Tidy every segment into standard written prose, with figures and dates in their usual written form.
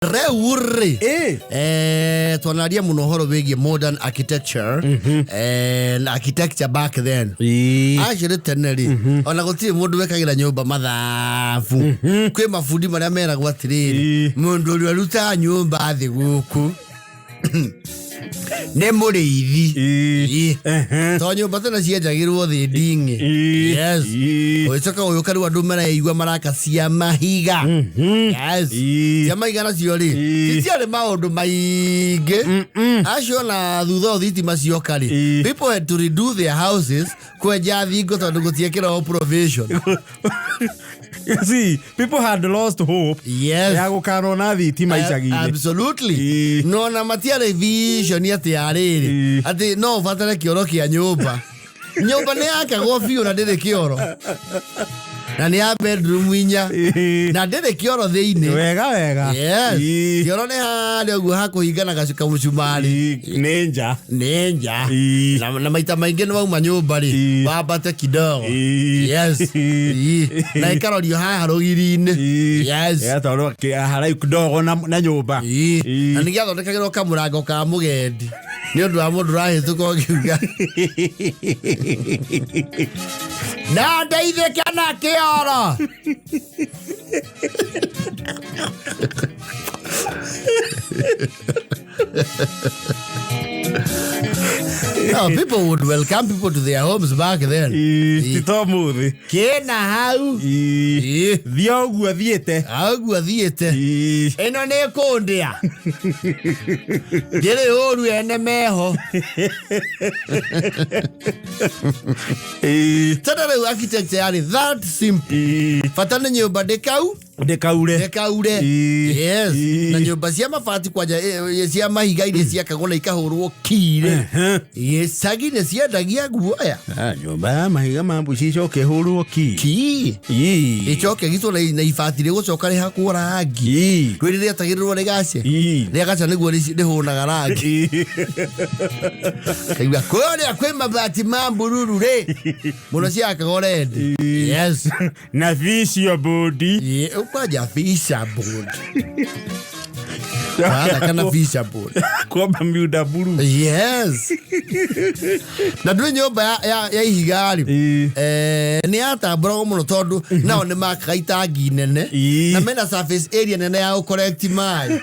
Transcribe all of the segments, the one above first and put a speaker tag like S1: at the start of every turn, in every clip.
S1: Rĩu rĩ, twanaria mũno ũhoro wĩgiĩ modern architecture and architecture back then. Actually tene rĩ, ona gũtirĩ mũndũ wekagĩra nyũmba mathabu. Kwĩ mabundi marĩa meragwo atĩrĩrĩ, mũndũ ũrĩa ũrutaga nyũmba thĩ gũkũ nĩ mũrĩithi. To nyũmba tene cienjagĩrwo thĩ nding'ĩ. Yes. Ũgĩcoka ũgĩũka rĩu andũ mareigua maraka cia mahiga. Yes. Cia mahiga nacio rĩ, citiarĩ maũndũ maingĩ. Acio na thutha ũyũ thitima cioka rĩ, people had to redo their houses, kwenja thingo tondũ gũtiekĩragwo provision.
S2: You see, people had lost hope ya gũkanona thitima icagi-inĩ.
S1: Absolutely. No na matiarĩ vision atĩ ya rĩrĩ, atĩ no ũbatare kĩoro kĩa nyũmba. Nyũmba nĩ yakagwo biũ na ndĩrĩ kĩoro, na nĩ ya bedroom inya, na ndĩrĩ kĩoro thĩinĩ.
S2: Wega wega.
S1: Yes. Kĩoro nĩ harĩa ũguo hakũhingana kamũcumarĩ.
S2: Nĩ nja.
S1: Nĩ nja. Na maita maingĩ nĩ wauma nyũmba rĩ, wambate kidogo. Yes. Na ĩkarorio haha rũgiri-inĩ. Yes.
S2: Ĩgatwarwo haraihu kidogo na nyũmba.
S1: Na nĩ gĩathondekagĩrwo kamũrango ka mũgendi nĩ ũndũ wa mũndũ ũrahĩtũka ũkiuga na ndeithĩke na kĩoro. No, people would welcome people to their homes back then.
S2: Ti to mũthĩ.
S1: Kĩna hau.
S2: Thiĩ o ũguo thiĩte.
S1: Ũguo thiĩte. Ĩno nĩ kũndĩa. Ndĩrĩ ũru ene meho. Tene rĩu architecture yarĩ that simple. Bata nĩ nyũmba ndĩkau
S2: Ndĩkaure.
S1: Ndĩkaure. Yes. Na nyũmba cia mabati kwanja cia mahiga iria ciakagwo na ikahũrwo kirĩ. Gĩcagi nĩ ciendagia guoya.
S2: Ah, nyũmba ya mahiga ma mbuci icoke ĩhũrwo ki.
S1: Ki. Ĩcoke gitwo na ibati rĩgũcoka rĩhakwo rangi. Rĩrĩ rĩetagĩrĩrwo rĩgace. Rĩagaca nĩguo rĩhũnaga rangi. Kaigua kũrĩa kwĩ mabati ma mbururu rĩ. Mũno ciakagwo red. Yes.
S2: Na vicio bodi.
S1: Kwanja fisha board. Wathaka na fisha board.
S2: Kwamba miunda buru.
S1: Yes. Na ndwĩ nyũmba ya ihiga rĩ, nĩ yatambũragwo mũno tondũ nao nĩ makaga itangi nene na mena surface area nene ya gũ collect maĩ.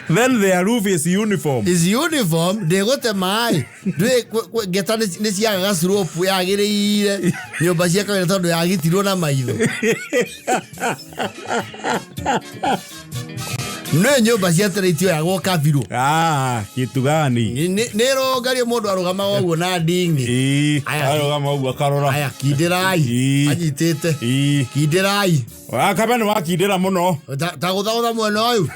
S2: Then their roof is uniform.
S1: Is uniform, ndĩgũte maĩ. Ndwĩ ngeta nĩ ciagaga slope yagĩrĩire nyũmba cia kawaida tondũ yagitirwo na maitho. Nĩ nyũmba cia tene itioyagwo kabirũ.
S2: Ah, kitu gani?
S1: Nĩ rũngario mũndũ arũgamaga ũguo na nding'i. Aya.
S2: Arũgama ũguo akarora.
S1: Aya, kindĩrai. Anyitĩte. Kindĩrai.
S2: Akaba nĩ wakindĩra mũno.
S1: Ta gũthagũtha mwena ũyũ.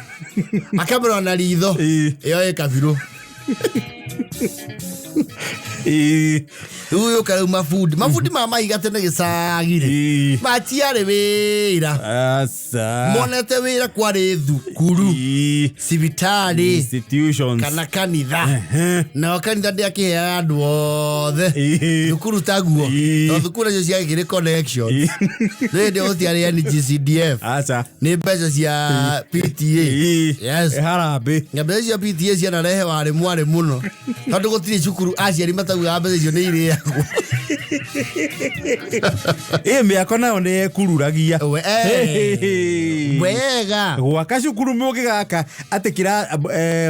S1: Akamĩrora na ritho. Ĩyo ĩ kabirũ. Rĩu yũka rĩu mabundi ma mahiga tene gĩcagi rĩ, matiarĩ wĩra.
S2: Aca.
S1: Monete wĩra kwarĩ thukuru, cibitarĩ,
S2: Institutions.
S1: kana kanitha. Nao kanitha ndĩakĩheaga andũ othe. Thukuru taguo. Tondũ thukuru nacio ciakĩrĩ connection. Rĩu hĩndĩ ĩyo gũtiarĩ NGCDF.
S2: Aca.
S1: Nĩ mbeca cia PTA. Yes.
S2: Harambĩ.
S1: Na mbeca cia PTA cianarehe warĩ mwarĩ mũno tondũ gũtirĩ cukuru aciari mataugaga mbeca icio nĩ irĩagwo.
S2: Ĩ mĩako nayo nĩ yekururagia.
S1: Wega.
S2: Gwaka cukuru mũngĩgaka atĩ kĩra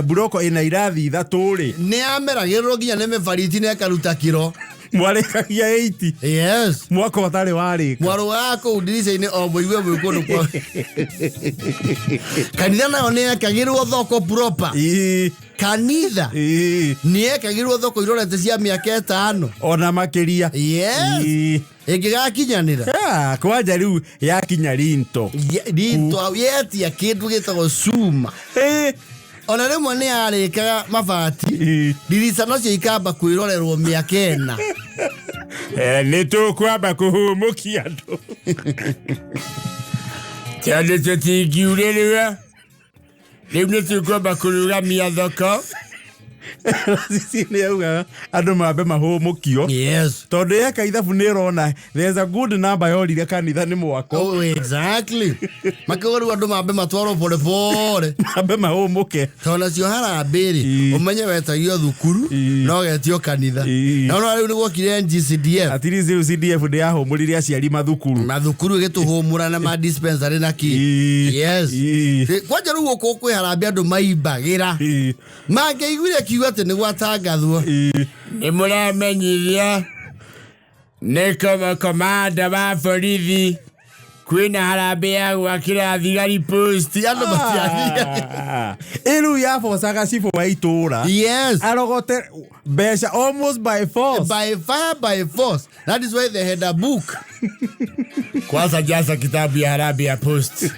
S2: mburoko ĩna irathi ithatũ rĩ.
S1: Nĩ yameragĩrĩrwo nginya nĩ mĩbariti na ĩkaruta kĩro.
S2: Mwarĩkagia 80.
S1: Yes.
S2: Mwaka ũtarĩ warĩka.
S1: Mwarũgaga kũu ndirica-inĩ o mũigue mwĩ kũndũ kwa kanitha nayo nĩ yekagĩrwo thoko proper. Kanitha nĩ yekagĩrwo thoko irorete cia mĩaka 5.
S2: Ona makĩria.
S1: Yes. Ĩngĩgakinyanĩra.
S2: Ah, kwanja rĩu yakinya rinto.
S1: Rinto yetia kĩndũ gĩtagwo cuma. Ona rĩmwe nĩ yarĩkaga mabati, ndirica nacio ikamba kwĩrorerwo mĩaka 4.
S2: Nĩ tũkwamba kũhũmũkia andũ.
S3: Tondũ tũtingiurĩrwo rĩu nĩ tũkwamba kũrũgamia thoko.
S2: LCC nĩ yaugaga andũ mambe mahũmũkio. Tondũ yeka ithabu nĩ ĩrona there's a good number yorire kanitha nĩ mwako.
S1: Oh, exactly. Makiuga rĩu andũ mambe matwarwo pole pole.
S2: Mambe mahũmũke.
S1: Tondũ nacio harambĩ rĩ, ũmenye wetagio thukuru no getio kanitha. Na no rĩu nĩ gwokire NGCDF.
S2: At least rĩu CDF ndĩ yahũmũrire aciari mathukuru.
S1: Mathukuru ĩgĩtũhũmũra na ma dispensary na kĩ. Yes. Kwanja rĩu gũkũ kwĩ harambĩ andũ maimbagĩra. Mangĩaiguire kiugo atĩ nĩ gwatangathwo. Nĩ mũramenyithia nĩ komanda wa borithi kwĩna harambĩ ya gwakĩra thigari post. Andũ matiathire.
S2: Ĩrĩu yabocaga cibũ wa itũra.
S1: Yes.
S2: Arogote mbeca almost by force.
S1: By fire, by force. That is why they had a book. Kwanza jaza kitabu ya harambĩ ya post.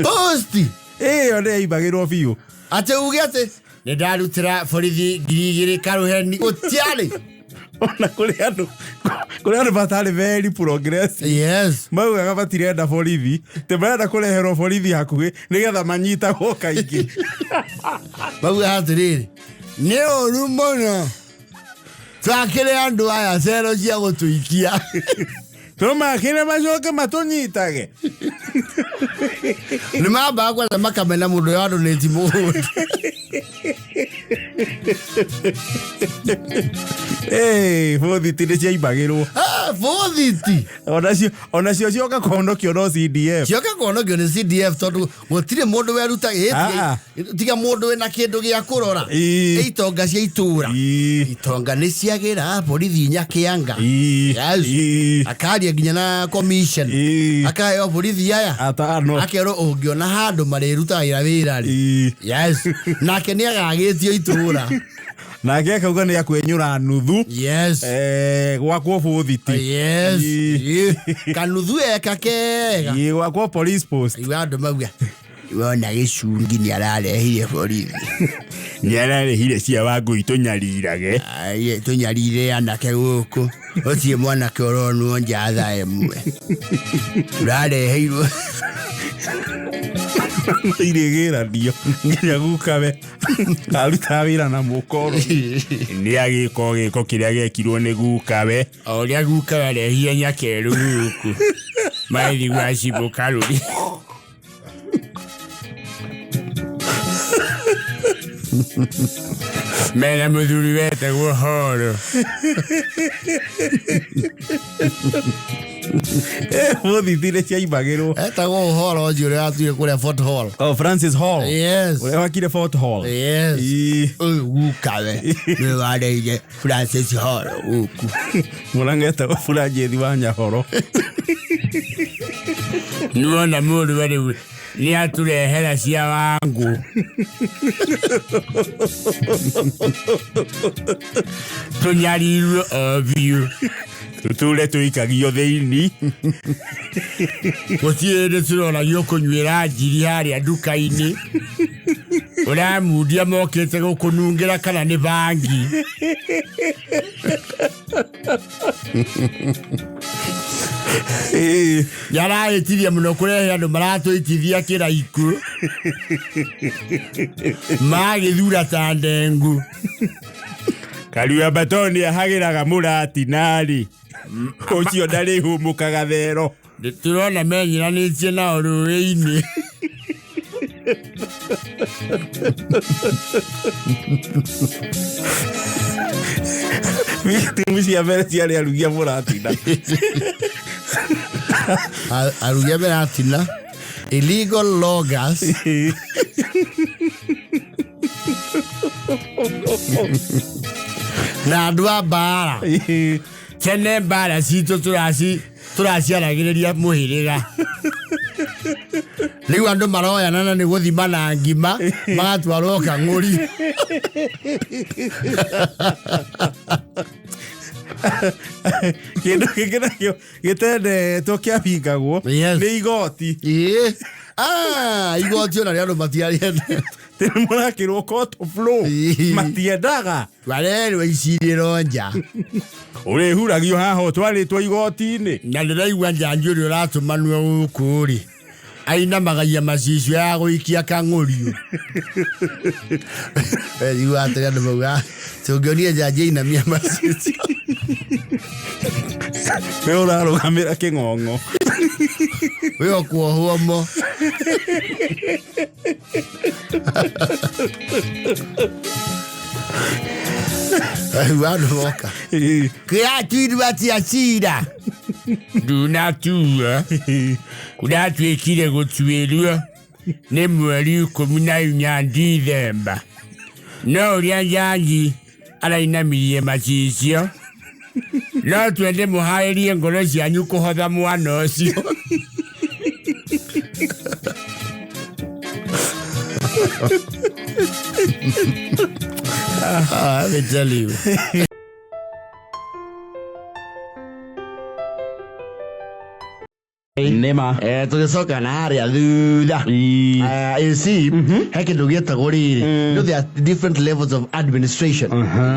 S1: Post.
S2: Ĩyo nĩ yaimbagĩrwo biũ.
S1: Atĩ uge atĩ nĩ ndarutĩra borithi 2,000 karũheni. Gũtiarĩ.
S2: Ona kũrĩ andũ matarĩ very progressive.
S1: Yes.
S2: Maugaga matirenda borithi, tĩ marenda kũreherwo borithi hakuhĩ nĩgetha manyitagwo kaingĩ.
S1: Maugaga atĩrĩrĩ, nĩ ũru mũno twakĩre andũ aya cero cia gũtũikia.
S2: Tũmakĩre macoke matũnyitage.
S1: Nĩ mambaga kwenda makamena mũndũ ũrĩa wadonate mũgũnda.
S2: Bũthiti nĩ ciaimbagĩrwo.
S1: Bũthiti.
S2: Onacio cioka kũhonokio no CDF.
S1: Cioka kũhonokio nĩ CDF tondũ gũtirĩ mũndũ weruta tiga mũndũ wĩna kĩndũ gĩa kũrora. Itonga cia itũra. Itonga nĩ ciagĩra borithi Nyakianga. Yes. Akaria nginya na commission. Akaheo borithi aya.
S2: Atano.
S1: Akerwo ũngĩona handũ marĩrutagĩra wĩra rĩ. Yes. Nake nĩ agagĩtio itũra.
S2: Nake akauga nĩ akwenyũra nuthu.
S1: Yes.
S2: Gwakwo bũthiti.
S1: Yes. Kanuthu eka kega.
S2: Gwakwo police post.
S1: Igua andũ mauga, wona gĩcungi nĩ ararehire borithi.
S2: Nĩ ararehire cia Wangũi tũnyarirage.
S1: Ai, tũnyarire anake gũkũ. Ũcio mwanake ũronwo nja thaa ĩmwe. Ũrareheirwo.
S2: Irĩgĩranio nginya gukawe arutaga wĩra na mũkoro. Nĩ agĩka gĩko kĩrĩa gĩekirwo nĩ gukawe.
S1: O ũrĩa gukawe arehire nyakerũ gũkũ. Maithi gwa cibũ karũri. Mena mũthuri wetagwo Horo.
S2: Bũthiti nĩ ciaimbagĩrwo.
S1: Etagwo Horo ũcio ũrĩa watuire kũrĩa Fort Hall.
S2: Oh, Francis Hall.
S1: Yes.
S2: Ũrĩa wakire Fort Hall.
S1: Yes. Ũyũ gukawe nĩwe wareire Francis Hall gũkũ.
S2: Mũrang'a etagwo Buranjĩthi wa Nyahoro.
S1: Nĩwona mũndũ rĩu nĩ atũrehera cia Wangũ. Tũnyarirwo o biũ.
S2: Tũtũre tũikagio thĩinĩ.
S1: Gũtirĩ hĩndĩ tũronagio kũnyuĩra njiri harĩa nduka-inĩ. Ũramundia mokĩte gũkũnungĩra kana nĩ bangi. Nĩarahĩtirie mũno kũrehe andũ maratũitithia kĩraiku. Magĩthura ta ndengu.
S2: Karua Batoni ahagĩraga mũratinarĩ. Ũcio ndarĩhũmũkaga thero.
S1: Tũrona menyiranĩtie nao rũĩ-inĩ.
S2: Timu cia mbere ciarĩ arugi a mũratina.
S1: Arugi a mũratina. Illegal loggers. Na andũ a mbara. Tene mbara citũ tũraciaragĩrĩria mũhĩrĩga. Rĩu andũ maroyana na nĩ gũthima na ngima magatwarwo kang'ũri.
S2: Kĩndũ kĩngĩ nakĩo gĩtendetwo kĩabingagwo
S1: Yes.
S2: nĩ igoti.
S1: Igoti ona rĩa andũ matiarĩendete.
S2: Tene mũrakĩrwo court of law. Matiendaga.
S1: Twarerwo icirĩro nja.
S2: Ũrĩhuragio haha ũtwarĩtwo igoti-inĩ.
S1: Na ndĩraigua njanji ũrĩa ũratũmanwo gũkũ rĩ. Ainamagagia macicio ya gũikia kang'ũriũ. Igua atĩrĩ andũ mauga tũngĩonire njanji ainamia macicio.
S2: We ũrarũgamĩra kĩng'ong'o.
S1: We ũkuohwo mo. Rĩu andũ moka. Kĩratuirwo atĩa cira?
S2: Ndunatuo. Kũratuĩkire gũtuĩrwo nĩ mweri 14 Dithemba. No ũrĩa njanji arainamirie macicio no twende mũharĩrie ngoro cianyu kũhotha mwana ũcio.
S1: Ah, let me tell you.
S2: Nĩma.
S1: Tũgĩcoka na harĩa thutha. You see, he kĩndũ gĩtagwo rĩrĩ. You know, there are different levels of administration.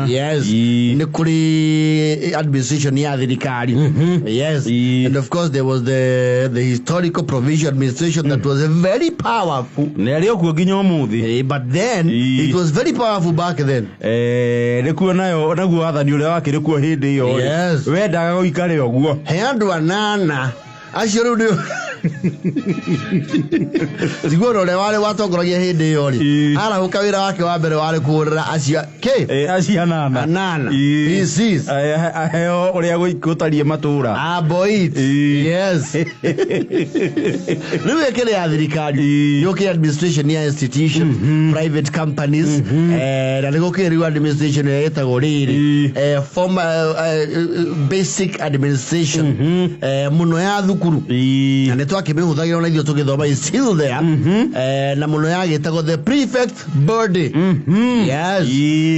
S1: Yes. Nĩ kũrĩ administration ya thirikari. Yes. And of course there was the historical provincial administration that was very powerful.
S2: Nĩ arĩ o kuo nginya ũmũthĩ.
S1: But then it was very powerful back then.
S2: Nĩkuo nayo naguo wathani ũrĩa wakĩrĩ kuo hĩndĩ ĩyo rĩ, wendaga gũikare ũguo.
S1: He andũ anana acio rĩu nĩ tiguo ũrĩa warĩ watongoragia hĩndĩ ĩyo rĩ, arahũka wĩra wake wa mbere warĩ kũhũrĩra acio kĩ?
S2: Acio anana.
S1: Anana. PCs.
S2: Aheo ũrĩa gũtariĩ matũra.
S1: Aboit. Yes. Rĩu ĩkĩrĩ ya thirikari. Yũkĩ administration ya institution, private companies, na nĩ gũkĩrĩ rĩu administration ĩrĩa ĩtagwo rĩrĩ, formal, basic administration, mũno ya thukuru. Na nĩ twakĩmĩhũthagĩra ona ithuĩ tũgĩthoma, is still there. Na mũno yagĩtagwo the prefect body. Yes.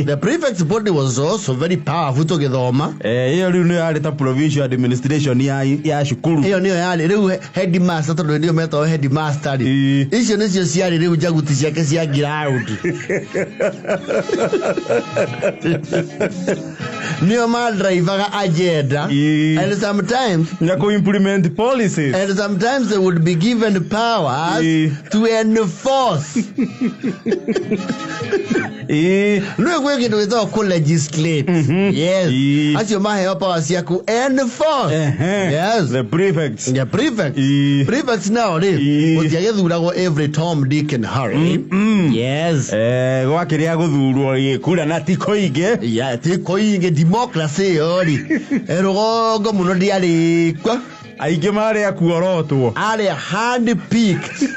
S1: The prefect body was also very powerful tũgĩthoma.
S2: Ĩyo rĩu nĩyo yarĩ ta provincial administration ya cukuru.
S1: Ĩyo nĩyo yarĩ rĩu headmaster, tondũ nĩyo metagwo headmaster rĩ. Icio nĩcio ciarĩ rĩu njaguti ciake cia ground. Nĩo madraivaga agenda. And sometimes
S2: Na ku implement policies.
S1: And sometimes they would be given powers to enforce. Nĩ gwĩ kĩndũ gĩtagwo kũ legislate. Yes. Acio maheo power cia ku enforce. Yes.
S2: The prefects.
S1: The prefects. Prefects nao rĩ, gũtiagĩthuragwo every Tom, Dick and Harry. Yes.
S2: Gwakĩrĩa gũthurwo gĩkura na ti kũingĩ.
S1: Yeah, ti kũingĩ democracy ĩyo rĩ, rũgongo mũno ndĩarĩ kuo.
S2: Aingĩ marĩ akuorotwo.
S1: Arĩa hand picked.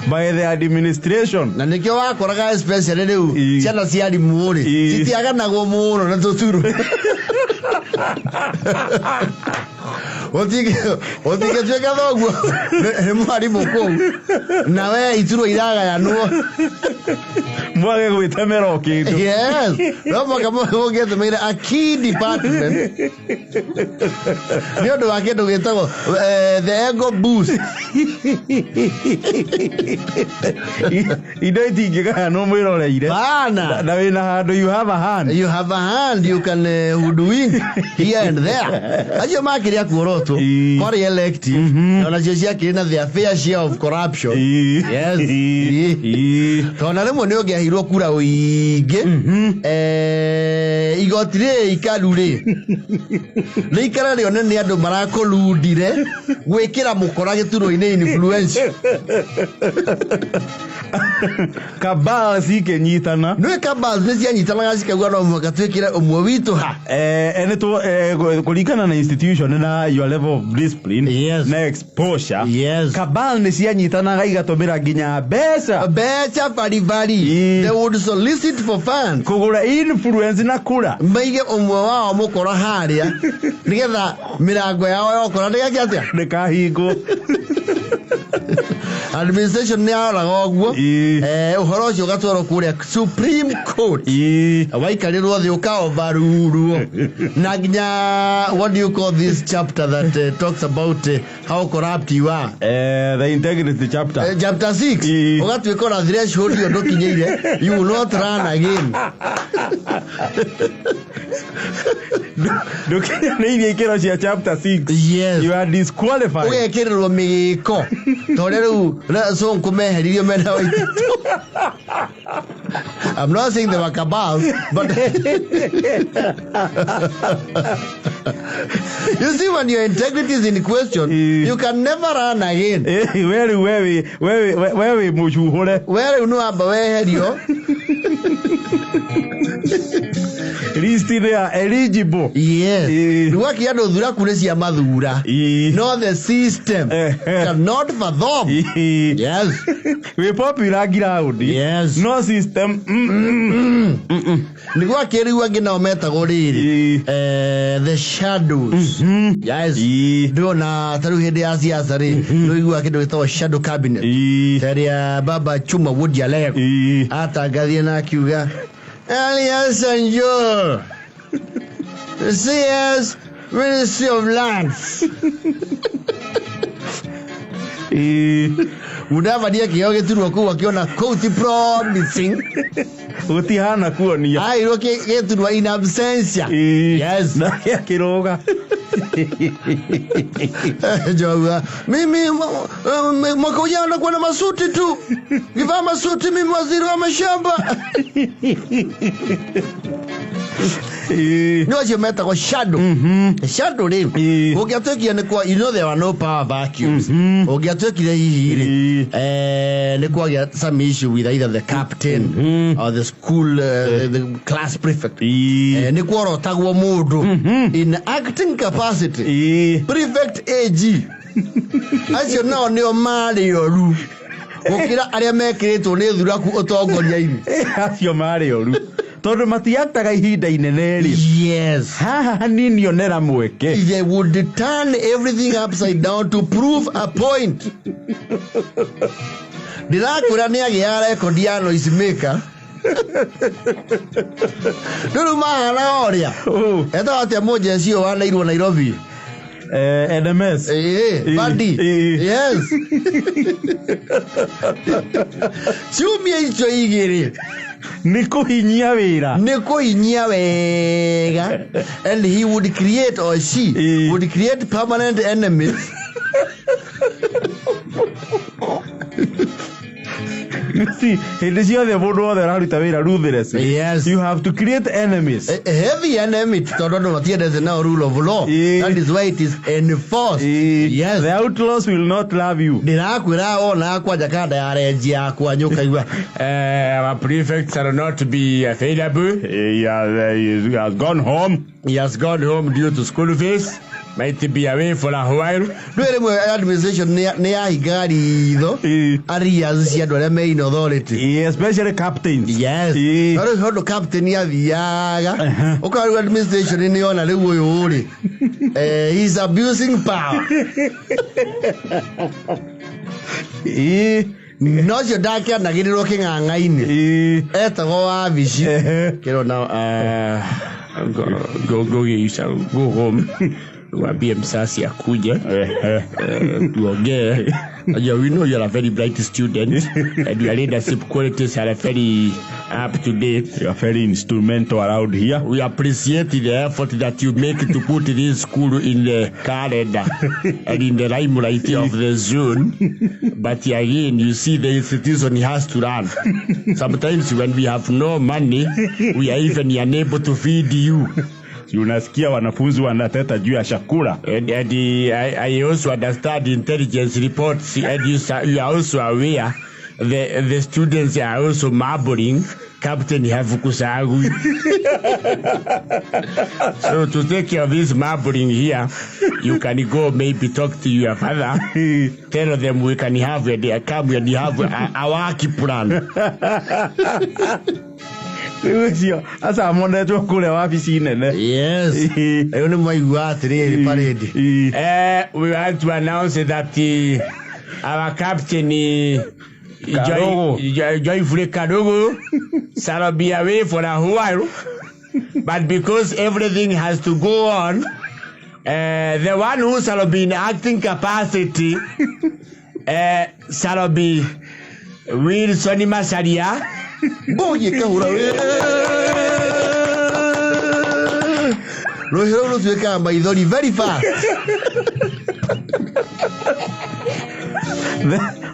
S2: By the administration.
S1: Na nĩkĩo wakoraga especially rĩu ciana cia arimũ rĩ, citiaganagwo mũno na tũturu. Ũtingĩtuĩka thoguo nĩ mwarimũ kũu na we iturwa iragayanwo.
S2: Mwage gwĩtemera o kĩndũ.
S1: Yes. No mũhaka mũngĩatũmĩire a key department nĩ ũndũ wa kĩndũ gĩtagwo the ego boost.
S2: Indo itingĩgayanwo mwĩroreire.
S1: Bana.
S2: Na wĩna handũ, you have a hand.
S1: You have a hand, you can hoodwink here and there. Acio makĩrĩ akuorotwo kwarĩ elective, onacio ciakĩrĩ na their fair share of corruption. Yes. Tondũ na rĩmwe nĩ ũngĩaheirwo kura ũingĩ, igoti rĩrĩ ikaru rĩ rĩikara rĩone nĩ andũ marakũrundire gwĩkĩra mũkora gĩturwa-inĩ influence.
S2: Cabal cikĩnyitana.
S1: Nĩ cabal nĩ cianyitanaga cikauga no mũhaka twĩkĩre ũmwe witũ ha.
S2: Nĩ kũringana na institution na your level of discipline na exposure. Cabal nĩ cianyitanaga igatũmĩra nginya mbeca.
S1: Mbeca baribari. They would solicit for funds.
S2: Kũgũra influence na kura.
S1: Maige ũmwe wao mũkora harĩa nĩgetha mĩrango yao yokora ndĩgeke atĩa?
S2: Ndĩkahingwo.
S1: Administration nĩ yaroraga ũguo. Ũhoro ũcio ũgatwarwo kũrĩa Supreme Court. Waikarĩrwo thĩ ũkaovarurwo na nginya, what do you call this chapter that talks about How corrupt you are.
S2: The integrity chapter.
S1: Chapter 6 ũgatuĩka ona threshold ĩyo ndũkinyĩire, you will not run again.
S2: Ndũkinyanĩirie ikĩro cia chapter 6.
S1: Yes.
S2: You are disqualified.
S1: Ũgekĩrĩrwo mĩgĩko ta ũrĩa rĩu Sonko meheririo mena Waititu. I'm not saying they were cabals, but you see, when your integrity is in question, you can never run again.
S2: We rĩu we wĩ mũcuhũre.
S1: We rĩu nĩ wamba weherio.
S2: List ya eligible.
S1: Yes. Rĩu akĩ andũ thuraku nĩ cia mathura. No the system cannot fathom. Yes.
S2: Wĩ popular ground.
S1: Yes.
S2: No system.
S1: Nĩguo akĩ rĩu angĩ nao metagwo rĩrĩ the shadows. Yes. Ndĩrona ta rĩu hĩndĩ ya siasa rĩ, nĩũiguaga kĩndũ gĩtagwo shadow cabinet. Ta ĩrĩa Baba Chuma Woody Alego atangathire na akiuga Elias Anjor, CS Ministry of Lands. Mudavadi akĩheo gĩturwa kũu akĩona kũu ti promising.
S2: Gũtihana kuonia.
S1: Aheirwo gĩturwa in absentia. Yes.
S2: Nake akĩrũga.
S1: Jauga, mimi mwaka ujao nakuwa na masuti tu. Kivaa masuti mimi waziri wa mashamba. Nĩ acio metagwo shadow. Shadow rĩ, ũngĩatuĩkire nĩ kwa, you know there were no power vacuums. Ũngĩatuĩkire hihi rĩ, nĩ kwagĩa some issue with either the captain or the school, the class prefect. Nĩ kworotagwo mũndũ in acting capacity. Prefect AG. Acio nao nĩo marĩ oru gũkĩra arĩa mekĩrĩtwo nĩ thuraku ũtongoria-inĩ.
S2: Acio marĩ oru tondũ matiaktaga ihinda inene rĩ.
S1: Yes.
S2: Haha hanini onera mweke.
S1: They would turn everything upside down to prove a point. Ndĩrakwĩra nĩ agĩaga rekondi ya noise maker. Rĩu mahana ũrĩa. Etagwo atĩa mũjeci ũyũ wanairwo Nairobi?
S2: NMS.
S1: Badi. Yes. Ciumia icio igĩrĩ.
S2: Nĩ kũhinyia wĩra.
S1: Nĩ kũhinyia wega. And he would create, or she would create permanent enemies.
S2: You see, hĩndĩ ciothe mũndũ wothe ũraruta wĩra ruthless.
S1: Yes.
S2: You have to create enemies.
S1: A heavy enemy tondũ andũ matiendete nao rule of law. That is why it is enforced. Yes.
S2: The outlaws will not love you.
S1: Ndĩrakwĩra wona kwanja kanda ya renji yakwa nyũkaigua.
S3: Our prefect shall not be available.
S2: He has gone home.
S3: He has gone home due to school fees. Might be away for a while.
S1: Ndũĩ rĩmwe administration nĩ yahingaga ritho arrears cia andũ arĩa me in authority.
S2: Especially captains.
S1: Yes. No rĩu tondũ captain athiaga ũkora rĩu administration nĩ yona rĩu ũyũ rĩ, he is abusing power. No cio ndakĩanagĩrĩrwo kĩng'ang'a-inĩ. Etagwo wabici. Kĩrona,
S3: Go, go, go home. Waambie msasi akuje tuongee. Yeah, we know you're a very bright student and your leadership qualities are very up to date.
S2: You are very instrumental around here.
S3: We appreciate the effort that you make to put this school in the calendar and in the limelight of the zone. But again, you see the institution has to run. Sometimes when we have no money, we are even unable to feed you.
S2: Si unasikia wanafunzi wanateta juu ya chakula.
S3: And I also understand intelligence reports, and you are also aware the students are also marbling Captain Hafukusagui. So to take care of this marbling here, you can go maybe talk to your father, tell them we can have a come and have a work plan.
S2: Rĩu ũcio acamonetwo kũrĩa wabici nene.
S1: Yes. Rĩu nĩ mwaigua atĩrĩrĩ parade.
S3: We want to announce that our captain
S2: Karugu.
S3: Joyfully Karugu shall be away for a while, but because everything has to go on, The one who shall be in acting capacity shall be Wilson Macharia.
S1: Mbogi ĩkahura rũhĩ rũu rũtuĩkaga maithori very fast.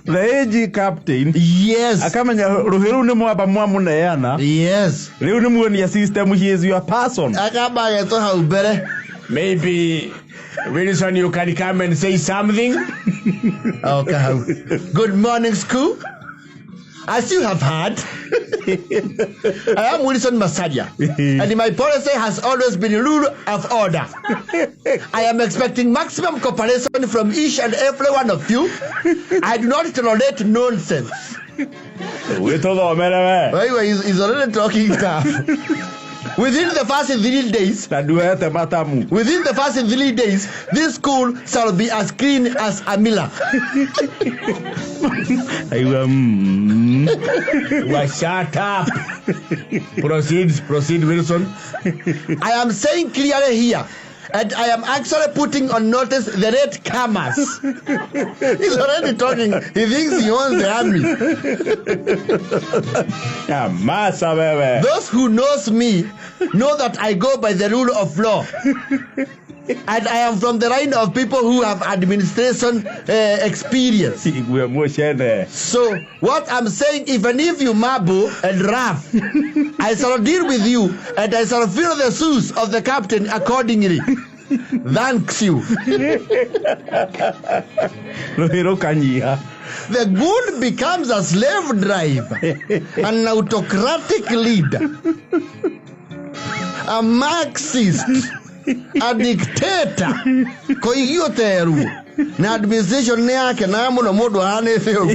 S2: The AG captain.
S1: Yes.
S2: Akamenya rũhĩ rũu nĩ mwamba mwamũneana.
S1: Yes.
S2: Rĩu nĩ muonia system, he is your person.
S1: Akamba agetwo hau mbere.
S3: Maybe Wilson, you can come and say something.
S1: Oka hau. Good morning, school. As you have heard, I am Wilson Macharia, and my policy has always been rule of order. I am expecting maximum cooperation from each and every one of you. I do not tolerate nonsense.
S2: Wĩtũthomere we.
S1: Well, he's already talking stuff. Within the first 3 days,
S2: na nduete matamu.
S1: Within the first 3 days, this school shall be as clean as a miller.
S2: Aigua,
S3: Well, shut up. Proceed, proceed, Wilson.
S1: I am saying clearly here, and I am actually putting on notice the late comers. He's already talking. He thinks he owns the army.
S2: Masa wewe.
S1: Those who knows me know that I go by the rule of law. And I am from the line of people who have administration experience.
S2: Igwe mucene.
S1: So what I'm saying, even if you marble and rough, I shall deal with you and I shall fill the shoes of the captain accordingly. Thanks you.
S2: Rũhĩ rũkanyiha.
S1: The good becomes a slave driver, an autocratic leader, a Marxist, a dictator. Koigio teru. Na administration nĩ yake na mũno mũndũ ahanĩte ũguo.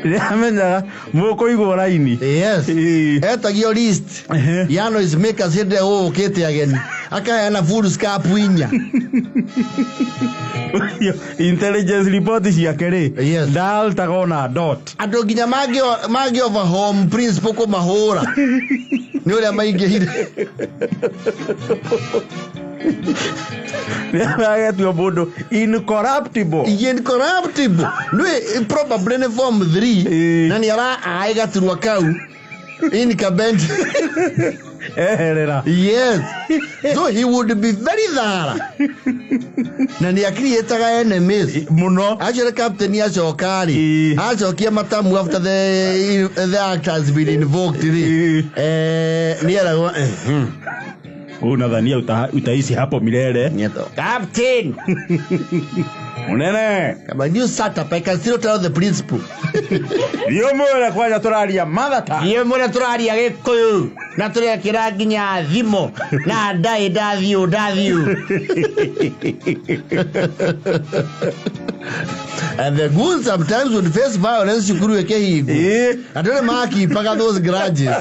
S2: Nĩamenyaga mũkũigwo raini.
S1: Yes.
S2: Ĩĩ.
S1: Etagio list ya noise makers hĩndĩ ĩrĩa gũgũkĩte ageni, akaheana full scarp inya.
S2: Intelligence report ciake rĩ,
S1: Yes.
S2: ndaltaga ona dot.
S1: Andũ nginya mangĩ over home principal kũmahũra nĩ ũrĩa maingĩhire.
S2: Nĩagetua mũndũ incorruptible.
S1: Incorruptible. Nĩ probably nĩ form 3
S2: Ĩĩ.
S1: na nĩ ara aĩ gaturwa kau in kabend.
S2: Eherera.
S1: Yes. So he would be very thara. Na nĩ akiriĩtaga enemies.
S2: Mũno.
S1: Actually captain acoka rĩ,
S2: Ĩĩ.
S1: acokia matamu after the act has been invoked rĩ.
S2: Ĩĩ.
S1: Nĩ eragwo
S2: Unadhania utaishi hapo milele?
S1: Nyeto.
S3: Captain.
S2: Munene.
S1: Kama you sat up, I can still tell the principal.
S2: Thiĩ ũmwĩre kwanja tũraria mother tongue.
S3: Thiĩ ũmwĩre tũraria Gĩkũyũ na tũrekĩra nginya thimo na ndaĩ ndathiũ ndathiũ.
S1: And the goons sometimes would face violence cukuru ĩkĩhingwo.
S2: Ĩĩ.
S1: Andũ nĩ makipaga those grudges.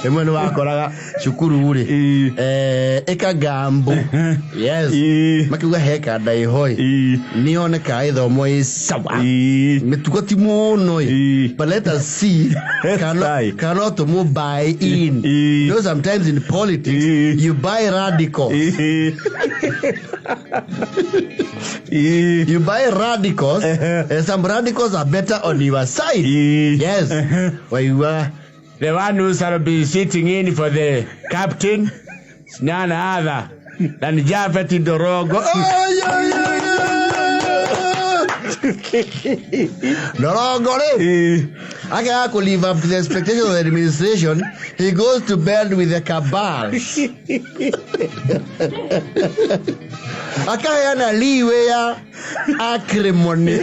S1: Rĩmwe nĩ wakoraga cukuru rĩ,
S2: Ĩĩ.
S1: ĩkagambo. Yes.
S2: Ĩĩ.
S1: Makiuga he kanda ĩho ĩ.
S2: Ĩĩ.
S1: Nĩyoneka ĩthomo ĩ sawa.
S2: Ĩĩ.
S1: Mĩtugo ti mũno ĩ.
S2: Ĩĩ.
S1: But let us see
S2: Let's try.
S1: kana tũmũ buy in.
S2: Ĩĩ.
S1: You know, sometimes in politics,
S2: Ĩĩ.
S1: you buy radicals.
S2: Ĩĩ. Ĩĩ.
S1: You buy radicals, and some radicals are better on your side.
S2: Ĩĩ.
S1: Yes. Waigua.
S3: The one who shall be sitting in for the captain is none other than Japhet Ndorogo.
S1: Ay, ay, ay, ay. Ndorogo rĩ,
S2: Ĩĩ.
S1: akaga kũ live up to the expectations of the administration, he goes to bed with the cabal. Akaheana leeway ya acrimony,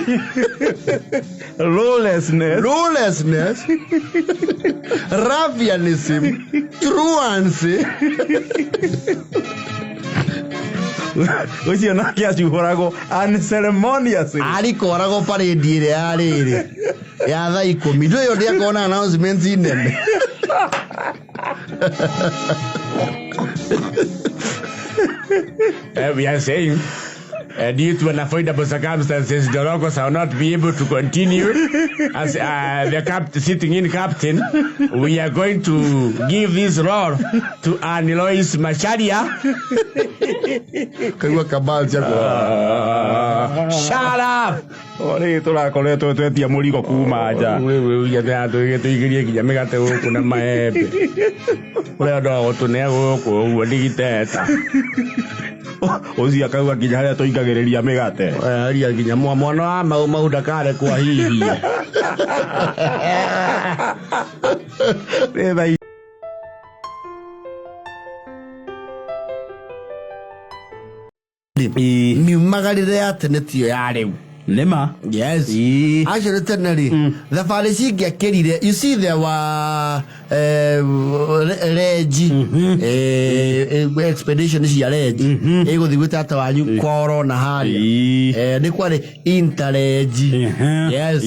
S2: Lawlessness.
S1: lawlessness, ruffianism, truancy.
S2: Ũcio nake acuhũragwo unceremoniously.
S1: Arikoragwo parade ĩrĩa ya rĩrĩ ya thaa ikũmi ndũ ĩyo ndĩakona announcement nene.
S3: We are saying Due to unavoidable circumstances, Njoroge shall not be able to continue as the sitting in captain. We are going to give this role to Anne Lois Macharia.
S1: Kaigua kabal ciakwa.
S3: Shut up!
S2: Rä tå rakoretwo twetia må rigo kuma nja.
S3: Tũigĩrie nginya mĩgate gũkũ na maembe ũrĩa ndo gũtũne gũkũ ũguo ndigiteta.
S2: Å cio akauga nginya harä a tå ingagä rä ria mä gate.
S3: Aria nginya mwana wa mau mau ndakarekwo ahihie.
S2: Nä tha.
S1: Miumagarire ya tene tiyo ya rĩu.
S2: Nä ma.
S1: Yes. Acio nĩ tene rĩ, thabarĩ cingĩakĩrire, you see, there were renji, expedition cia renji ĩgũthiĩ gwĩ tata wanyu kwao na harĩa. Nĩ kwarĩ interrenji. Yes.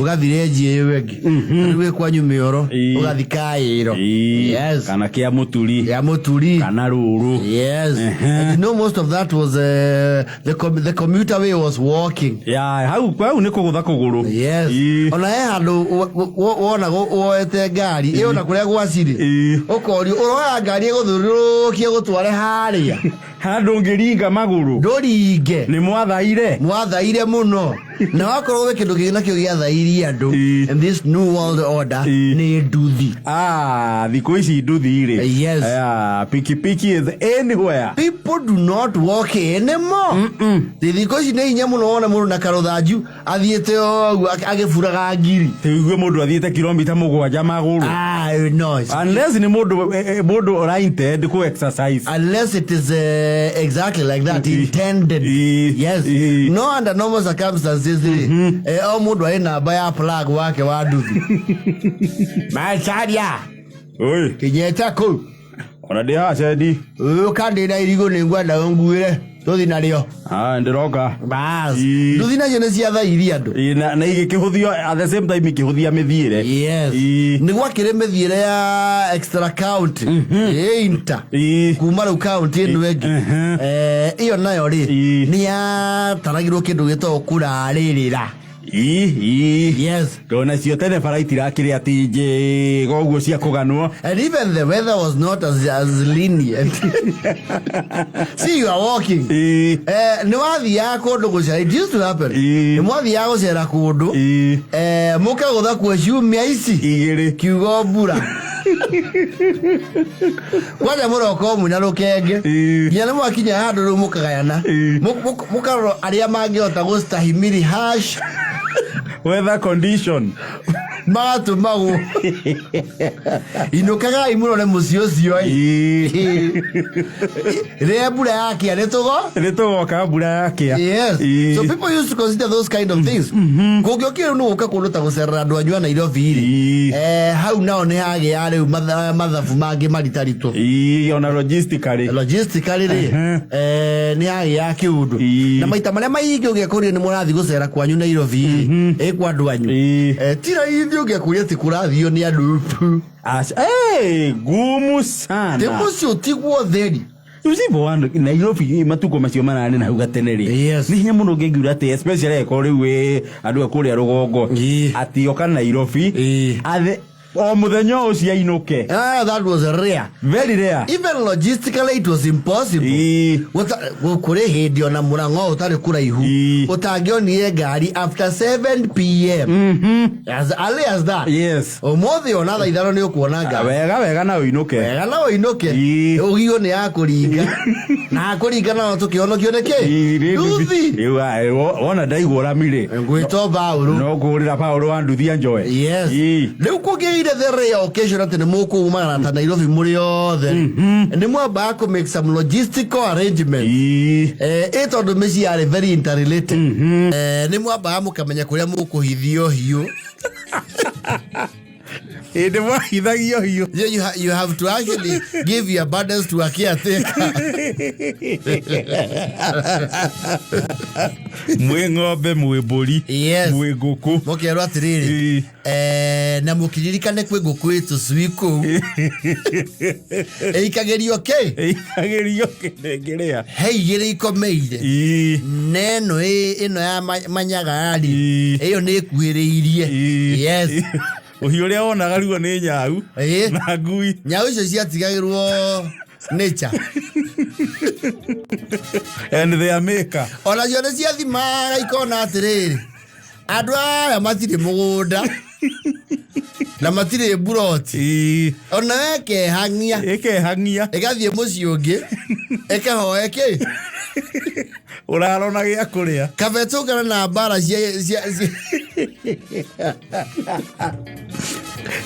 S1: Ũgathi renji ĩyo ĩngĩ rĩu ĩ kwanyu mĩoro. Ũgathi kaĩro. Yes.
S2: Kana kä a må turi.
S1: Ya mũturi.
S2: Kana rå rå.
S1: Yes. And you know, most of that was the commuter way was walking.
S2: Ya hau hau nä kå gå tha kå gå rå.
S1: Yes. Ona he handũ wona woete ngari ĩyo na kũrĩa gwacirĩ, ũkorio ũroya ngari ĩgũthiũrũrũkie gũtware harĩa.
S2: Handå ngä ringa magå rå.
S1: Ndũringe.
S2: Nä mwathaire.
S1: Mwathaire mũno, na wakorwo wĩ kĩndũ kĩngĩ nakĩo gĩathairie andũ in this new world order nĩ nduthi.
S2: Ah, thikå ici nduthi rä.
S1: Yes.
S2: Ah, pikipiki is anywhere.
S1: People do not walk anymore. Thikũ ici nĩ hinya mũno wone mũndũ na karũthanju athiĩte o ũguo agĩburaga ngiri.
S2: Tĩigue mũndũ athiĩte kilomita 7 magũrũ.
S1: Ah, no,
S2: Unless nĩ mũndũ ũra intend kũ exercise.
S1: Unless it is exactly like that, intended. Yes. No, under normal circumstances rĩ, o mũndũ arĩ namba ya plug wake wa nduthi. Macharia.
S2: Oi.
S1: Kinyeta kũu.
S2: Ona ndĩ haha cendi.
S1: Ũka, ndĩ na irigũ, nĩ ngwenda ũnguĩre tũthi narĩo.
S2: Ah, ndĩroka.
S1: Bas, nduthi nacio nĩ ciathairie andũ.
S2: Ĩ, na igĩkĩhũthio, at the same time ikĩhũthia mĩthiĩre.
S1: Yes. Nĩ gwakĩrĩ mĩthiĩre ya extra county, ĩ inter, kuma rĩu county ĩno ĩngĩ. Ĩyo nayo rĩ, nĩ yataragirwo kĩndũ gĩtagwo kũrarĩrĩra.
S2: Ĩ.
S1: Yes.
S2: Tondũ nacio tene bara itirakĩrĩ atĩ njega ũguo cia kũganwo.
S1: And even the weather was not as lenient. See, you are walking. Nĩ wathiaga kũndũ gũcera. It used to happen. Nĩ mwathiaga gũcera kũndũ. Mũkagũtha kuo ciumia ici.
S2: 2.
S1: Kiugo mbura. Kwanja mũroka mwĩna rũkenge. Nginya nĩ mwakinya handũ rĩu mũkagayana. Mũkarora arĩa mangĩhota gũstahimili harsh
S2: weather condition.
S1: Magatũmagwo inũkagai mũrore mũciĩ ũcio ĩ. Rĩrĩa mbura yakia nĩ tũgo
S2: Nĩ tũgoka mbura yakĩa.
S1: Yes. So people used to consider those kind of things. Kũngĩokire rĩu nĩ gũka kũndũ ta gũcerera andũ anyu a Nairobi rĩ, hau nao nĩ hagĩa rĩu mathabu mangĩ maritaritũ.
S2: Ĩ, ona logistically.
S1: Logistically rĩ, nĩ hagĩa kĩũndũ. Na maita marĩa maingĩ ũngĩakorire nĩ mũrathiĩ gũcera kwanyu Nairobi rĩ, ĩ kwa andũ anyu. Ti raithi ũngĩakorire atĩ kũrathio nĩ andũ pu.
S2: Ngumu sana.
S1: Tĩ mũciĩ ũtigwo theri.
S2: You see, for one, Nairobi matukũ macio mararĩ na hau gatene rĩ, nĩ hinya mũno ũngĩngiuga atĩ, especially angĩkorwo rĩu wĩ andũ a kũrĩa rũgongo, atĩ oka Nairobi athe o mũthenya o ũcio ainũke.
S1: Ah, that was rare.
S2: Very rare.
S1: Even logistically it was impossible. Kũrĩ hĩndĩ ona mũrang'o ũtarĩ kũraihu ũtangĩonire ngari after 7 p.m., as early as that. Ũmũthĩ ona thaa 5 nĩ ũkuona ngari.
S2: Wega wega na ũinũke.
S1: Wega na ũinũke. Ũgio nĩ ya kũringa na kũringa nao tũkĩhonokio nĩ kĩ? Nduthi.
S2: Rĩu wona ndaigua rami rĩ,
S1: ngwĩtwo Paũlũ.
S2: No ngũrĩra Paũlũ wa nduthi anjoe.
S1: Yes. Rĩu kũngĩgĩire the rare occasion atĩ nĩ mũkumagara ta Nairobi mũrĩ othe, nĩ mwambaga kũ make some logistical arrangement. Ĩ tondũ mĩciĩ yarĩ very interrelated, nĩ mwambaga mũkamenya kũrĩa mũkũhithio hiũ.
S2: Ĩndĩ mwahithagio hiũ.
S1: You have to actually give your burdens to a caretaker.
S2: Mwĩ ng'ombe, mwĩ mbũri,
S1: Yes.
S2: mwĩ ngũkũ.
S1: Mũkerwo atĩrĩrĩ, na mũkĩririkane kwĩ ngũkũ ĩ tũcui kũu ĩikagĩrio kĩ.
S2: Ĩikagĩrio kĩndĩ.
S1: He igĩrĩ ikomeire na ĩno ĩno ya manyaga rĩ, ĩyo nĩ ĩkuhĩrĩirie. Yes.
S2: Ũhiũ ũrĩa wonaga ruo nĩ nyau na ngui.
S1: Nyau icio ciatigagĩrwo nature
S2: And their maker.
S1: Onacio nĩ ciathimaga ikona atĩrĩrĩ, andũ aya matirĩ mũgũnda na matirĩ mburoti, ona wekehang'ia.
S2: Ĩkehang'ia.
S1: Ĩgathiĩ mũciĩ ũngĩ ĩkahoe kĩ.
S2: Ũrarona gĩa kũrĩa.
S1: Kabe tũkana na mbara cia.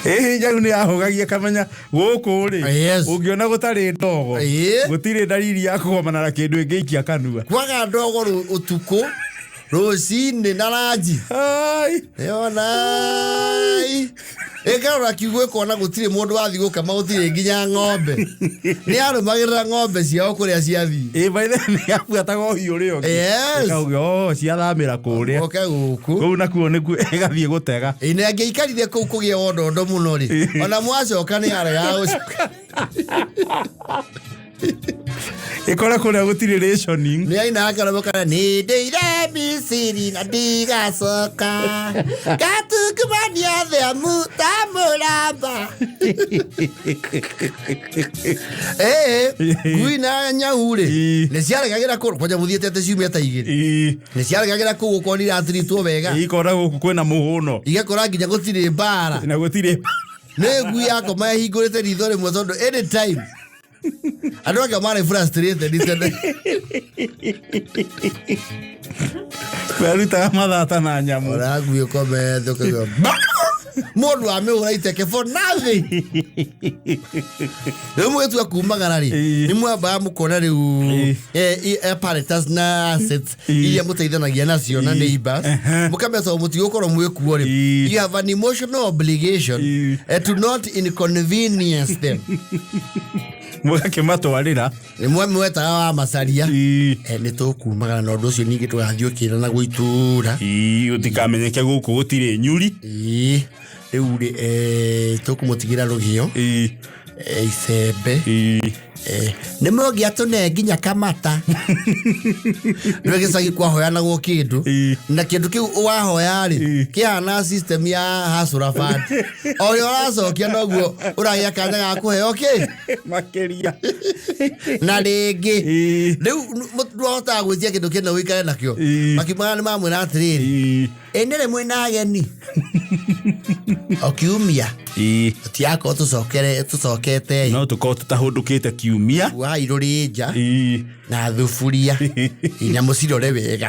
S2: Ĩhĩ, nyau nĩ yahũgagia kamenya gũkũ rĩ, ũngĩona gũtarĩ ndogo, gũtirĩ ndariri ya kũgomana na kĩndũ ĩngĩikia kanua.
S1: Kwaga ndogo ũtukũ, rũcinĩ na ranji.
S2: Ai.
S1: Yonai ĩkarora kiugo ĩkona gũtirĩ mũndũ wathiĩ gũkama, gũtirĩ nginya ng'ombe. Nĩ arũmagĩrĩra ng'ombe ciao kũrĩa ciathiĩ.
S2: Ĩ, by the way, nĩ yabuataga ũhiũ ũrĩa ũngĩ. Ĩkauga, "Oh, ciathamĩra kũrĩa."
S1: Oke gũkũ.
S2: Kũu nakuo nĩkuo ĩgathiĩ gũtega.
S1: Ĩ, na angĩaikarire kũu kũgĩe wondondo mũno rĩ, ona mwacoka nĩ aregaga gũcoka.
S2: Ĩkore kũrĩa gũtirĩ rationing.
S1: Nĩ ainaga karwĩmbo kana nĩ ndĩire Misiri na ndigacoka gatungumanio thĩ amu ta mũramba. Ĩĩ, ngui na nyau rĩ, nĩ ciaregagĩra kũndũ kwanja mũthiĩte atĩ ciumia ta 2, nĩ ciaregagĩra kũu gũkorwo nĩ iratiritwo wega.
S2: Ikona gũkũ kwĩna mũhũno.
S1: Igakora nginya gũtirĩ mbara.
S2: Na gũtirĩ.
S1: Nĩ ngui yakoma ĩhingũrĩte ritho rĩmwe tondũ anytime andũ ake marĩ frustrated tene.
S2: Merutaga mathata na nyamũ.
S1: Ũrangui ũkomete ũkaigua mũndũ amĩhũra iteke for nothing. Rĩu mũgĩtua kumagara rĩ, nĩ mwambaga mũkona rĩu apparatus na assets iria mũteithanagia nacio na neighbors, mũkamenya tondũ mũtigũkorwo mwĩkuo rĩ, you have an emotional obligation to not inconvenience them.
S2: Mũgakĩmatwarĩra.
S1: Nĩ mwetaga wa macaria. Nĩ tũkumagara na ũndũ ũcio ningĩ tũgathiĩ ũkĩrana gwĩtũra.
S2: Gũtikamenyeke gũkũ gũtirĩ nyuri.
S1: Rĩu rĩ, tũkũmũtigĩra rũgĩo, icembe, nĩ mũngĩatũne nginya kamata. Nĩ gĩcagi kwahoyanagwo kĩndũ, na kĩndũ kĩu wahoya rĩ, kĩhana system ya Hustler Fund. O ũrĩa ũracokia noguo ũragĩa kanya ga kũheo kĩ.
S2: Makĩria.
S1: Na rĩngĩ rĩu ndwahotaga gwĩtia kĩndũ kĩna ũikare nakĩo. Makiumaga nĩ mamwĩra atĩrĩrĩ, ĩ nĩ rĩ mwĩna ageni o kiumia, tũtigakorwo tũcokete.
S2: No tũkorwo tũtahũndũkĩte kiumia.
S1: Kuai rũrĩnja na thuburia nyamũ cirore wega.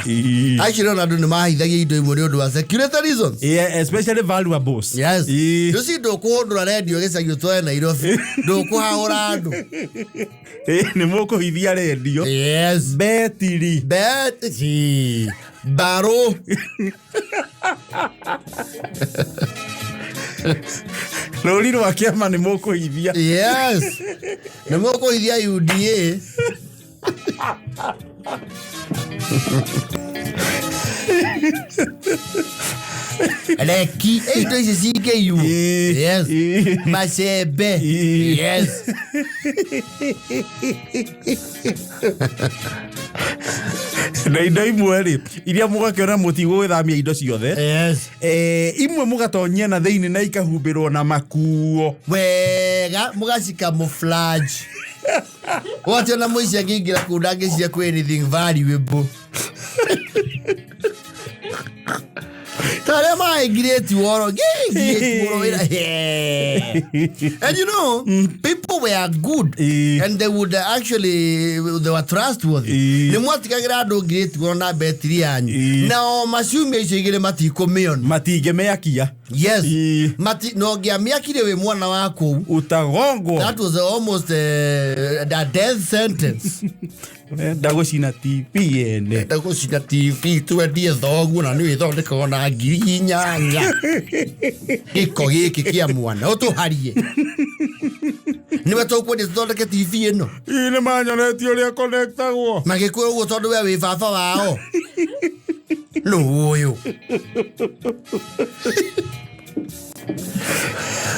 S1: Actually, ona andũ nĩ mahithagia indo imwe nĩ ũndũ wa security reasons.
S2: Yeah, especially valuables.
S1: Yes. Rũci ndũkũhũndũra rendio gĩcagi ũtware Nairobi, ndũkũhahũra andũ.
S2: Nĩ mũkũhithia rendio.
S1: Yes.
S2: Betiri.
S1: Betiri mbarũ.
S2: Rũri rwa kĩama nĩ mũkũhithia.
S1: Yes, nĩ mũkũhithia UDA. Reki ĩ indo ici cingĩiywo. Yes, macembe. Yes.
S2: Na indo imwe rĩ, iria mũgakĩona mũtigũgĩthamia indo ciothe.
S1: Yes.
S2: Imwe mũgatonyia na thĩinĩ na ikahumbĩrwo na makuo.
S1: Wega, mũgacikamuflage wati ona mũici angĩingĩra kũu ndangĩciria kwĩ anything valuable ta arĩa maingirĩti woro ngĩingirĩti woro wĩra. And you know, people were good and they would actually, they were trustworthy. Nĩ mwatigagĩra andũ ngirĩti woro na betiri yanyu, na o maciumia icio igĩrĩ matikũmĩona.
S2: Matingĩmĩakia.
S1: Yes.
S2: Ii.
S1: Mati no ngĩamĩakire wĩ mwana wa kũu.
S2: Utagongwo.
S1: That was almost a death sentence.
S2: Ndagũcina TV yene.
S1: Ndagũcina TV twendie thoguo na nĩ ĩthondekaga na 8,000. Gĩko gĩkĩ kĩa mwana ũtũharie. Nĩwe tũkwendia tũthondeke TV ĩno.
S2: Ii nĩ manyonetie ũrĩa connectagwo.
S1: Magĩkwĩra ũguo tondũ we wĩ baba wao. Nũ ũyũ?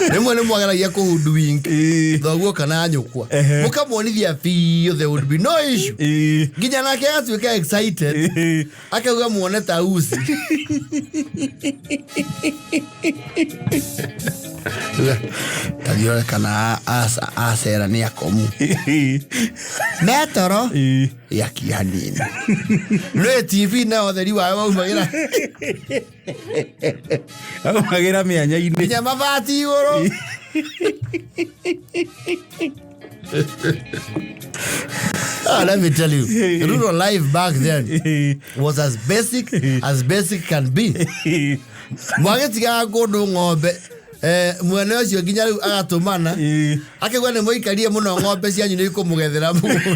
S1: Rĩmwe nĩ mwageragia kũhunduwink
S2: Ii.
S1: thoguo kana nyũkwa.
S2: Ehe.
S1: Mũkamuonithia biũ there would be no issue.
S2: Ii.
S1: Nginya nake agatuĩka excited.
S2: Ii.
S1: Akauga muone ta uci. Tathiore kana acera nĩ akomu.
S2: Ii.
S1: Metoro
S2: Ii.
S1: yakia hanini. Nĩ TV na ũtheri wayo waumagĩra
S2: Aumagĩra mĩanya-inĩ.
S1: nginya mabati igũrũ. Ah, let me tell you, rural life back then
S2: Ii.
S1: was as basic as basic can be.
S2: Ii.
S1: Mwagĩtigaga kũndũ ng'ombe mwene ũcio nginya rĩu agatũmana
S2: Ii.
S1: akauga nĩ mũikarie mũno ng'ombe cianyu nĩ ikũmũgethera mũgũnda.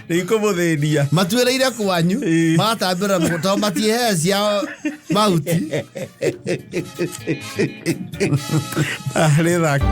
S2: Nĩ ikũmũthĩnia.
S1: Matuĩrĩire kwanyu
S2: Ii.
S1: magatambĩra mũgũnda tondũ matiĩhee ciao mahuti.
S2: Ah, nĩ thaka.